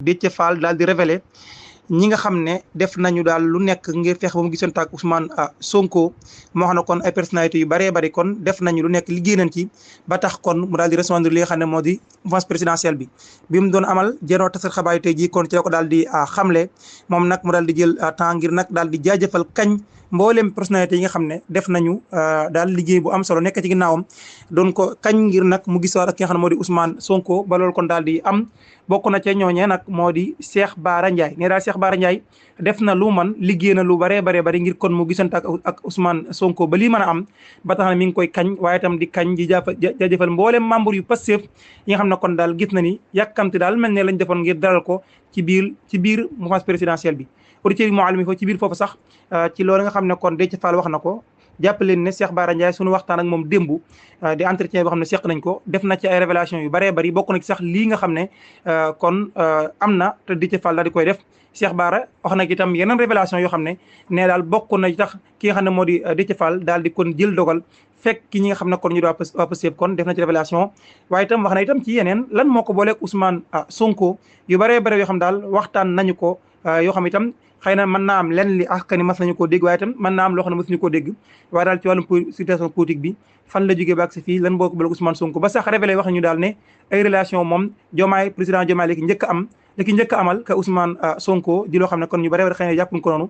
Déthié Fall daal di révélé ñi nga xam ne def nañu daal lu nekk ngir fexe ba mu gisante ak Ousmane Sonko moo xam ne kon ay personnalités yu bëree bëri kon def nañu lu nekk liggéey nañ ci ba tax kon mu daal di rejoindre li nga xam ne moo di mouvance présidentielle bi mu doon amal jénoo tasar xabaar yi tey jii kon ci la ko daal di xamle moom nag mu daal di jël temps ngir nag daal di jaajëfal kañ mboolem personnalité yi nga xam ne def nañu daal liggéey bu am solo nekk ci ginnaawam doon ko kañ ngir nag mu gisaat ak ki nga xam ne moo di Ousmane Sonko ba loolu kon daal di am bokk na ca ñooñee nag moo di Cheikh Bara Ndiaye nee daal Cheikh Bara Ndiaye def na lu man liggéey na lu baree bari ngir kon mu gisante ak Ousmane Sonko ba lii mën a am ba tax na mi ngi koy kañ waaye itam di kañ di jaajëfal mboolem membre yu Pastef yi nga xam ne kon daal gis na ni yàkkamti daal mel ne lañ defoon ngir dalal ko ci biir mouvance présidentielle bi auditeurs yi moo alami foofu ci biir foofu sax ci loolu nga xam ne kon Déthié Fall wax na ko jàpp leen ne Cheikh Bara Ndiaye suñu waxtaan ak moom démb di entretien boo xam ne seq nañ ko def na ci ay révélation yu bëree bëri bokk na ci sax lii nga xam ne kon am na te Déthié Fall daal di koy def Cheikh Bara wax na itam yeneen révélation yoo xam ne nee daal bokk na tax ki nga xam ne moo di Déthié Fall daal di kon jël dogal fekk ki ñi nga xam ne kon ñu waa Pastef kon def na ci révélation waaye itam wax na itam ci yeneen lan moo ko booleeg Ousmane Sonko yu bëree bëri yoo xam daal waxtaan nañu ko yoo xam itam xëy na mën naa am lenn li askani mas nañu koo dégg waaye itam mën naa am loo xam ne mas nañu koo dégg waaye daal ci wàllum situation politique bi fan la jógee ba ak si fii lan boo ko bëgg Ousmane Sonko ba sax révélé wax ñu daal ne ay relation moom Diomaye président Diomaye léegi njëkk am amal que Ousmane Sonko di loo xam ne kon ñu bare xëy na jàppuñ ko noonu